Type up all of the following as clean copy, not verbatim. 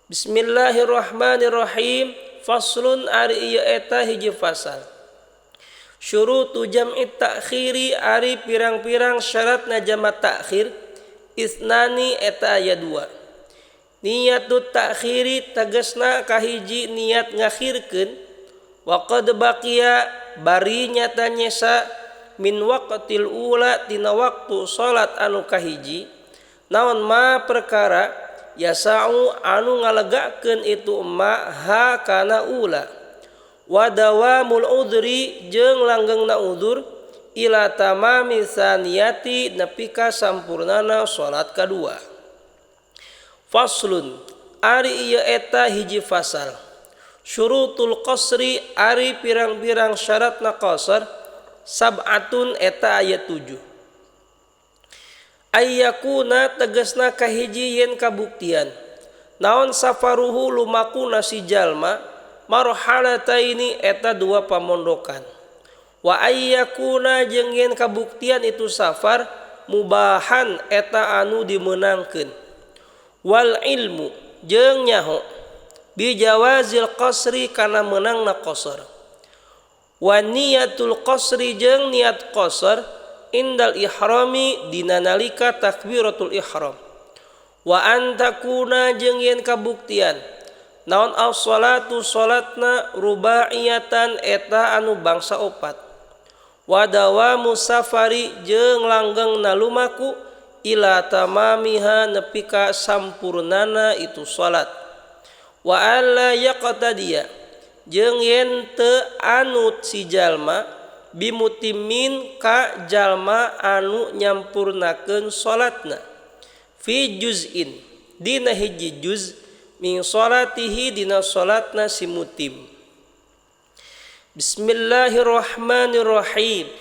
Bismillahirrahmanirrahim. Faslun ari ieu eta hiji fasal. Syurutu jam'i ta'khiri ari pirang-pirang syaratna jama ta'khir isnani eta aya dua. Niatut ta'khiri tegasna kahiji niat ngakhirkeun wa qad baqiya bari nyata nyesa min waqtil ula tina waktu salat anu kahiji naon ma perkara yasa'u anu ngalegakeun itu ma ha kana ula wa dawamul udhri jeung langgengna udzur ila tamami saniyati nepi ka sampurnana salat kadua. Faslun ari ieu eta hiji fasal. Syurutul qasri ari pirang-pirang syaratna qasar sab'atun eta aya 7. Ayyakuna tegasna kahiji yen kabuktian naon safaruhu lumakuna si jalma marhalataini eta dua pamondokan. Wa ayyakuna jeung yen kabuktian itu safar mubahan eta anu dimeunangkeun. Wal ilmu jeung nyaho bijawazil qasri kana meunangna qasar. Wa niyatul qasri jeung niat qasar indal ihrami dina nalika takbiratul ihram. Wa antakuna jeung yen kabuktian naon as-salatu salatna rubaiyatan eta anu bangsa opat. Wa dawamu safari jeung langgengna lumaku ila tamamiha nepi ka sampurnana itu salat. Wa alla yaqtadiya jeung yen teu anut si jalma bimutimin ka jalma anu nyampurnakeun salatna fi juz'in dina hiji juz min salatihi dina salatna si mutim. Bismillahirrahmanirrahim.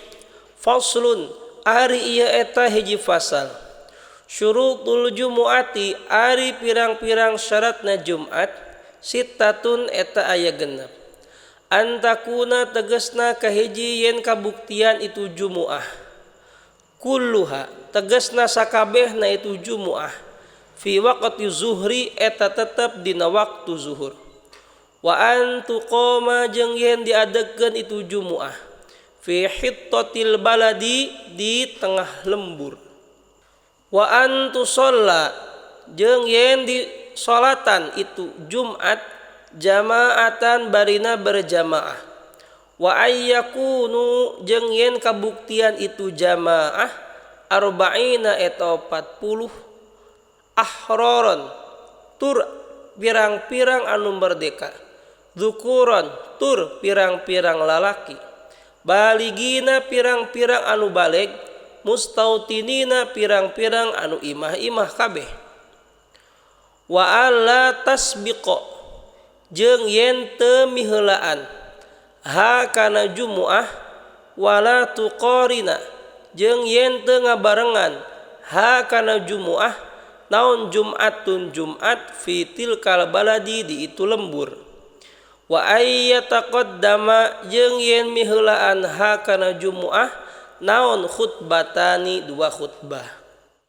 Faslun ari ieu eta hiji fasal. Syurutul jumu'ati ari pirang-pirang syaratna Jumat sittatun eta aya genep. Antakuna tegesna kahiji yen kabuktian itu jumu'ah kulluha tegesna sakabehna itu jumu'ah fi waqti zuhri eta tetep dina waktu zuhur. Wa antuqama jeung yen diadegkeun itu jumu'ah fi hittatil baladi di tengah lembur. Wa antusalla jeung yen di salatan itu Jumat jamaatan barina berjamaah. Wa ayyakunu jeung yen kabuktian itu jamaah arba'ina eta 40 ahroron tur pirang-pirang anu merdeka, dzukuron tur pirang-pirang lalaki, baligina pirang-pirang anu baleg, mustautinina pirang-pirang anu imah-imah kabeh. Wa alla tasbiqo jeung yen teu miheulaan ha kana jumuah wala tuqarina jeung yen teu ngabarengan ha kana jumuah naon jumatun jumat fi tilkal baladi di itu lembur. Wa ayyataqaddama jeung yen miheulaan ha kana jumuah naon khutbatani dua khutbah.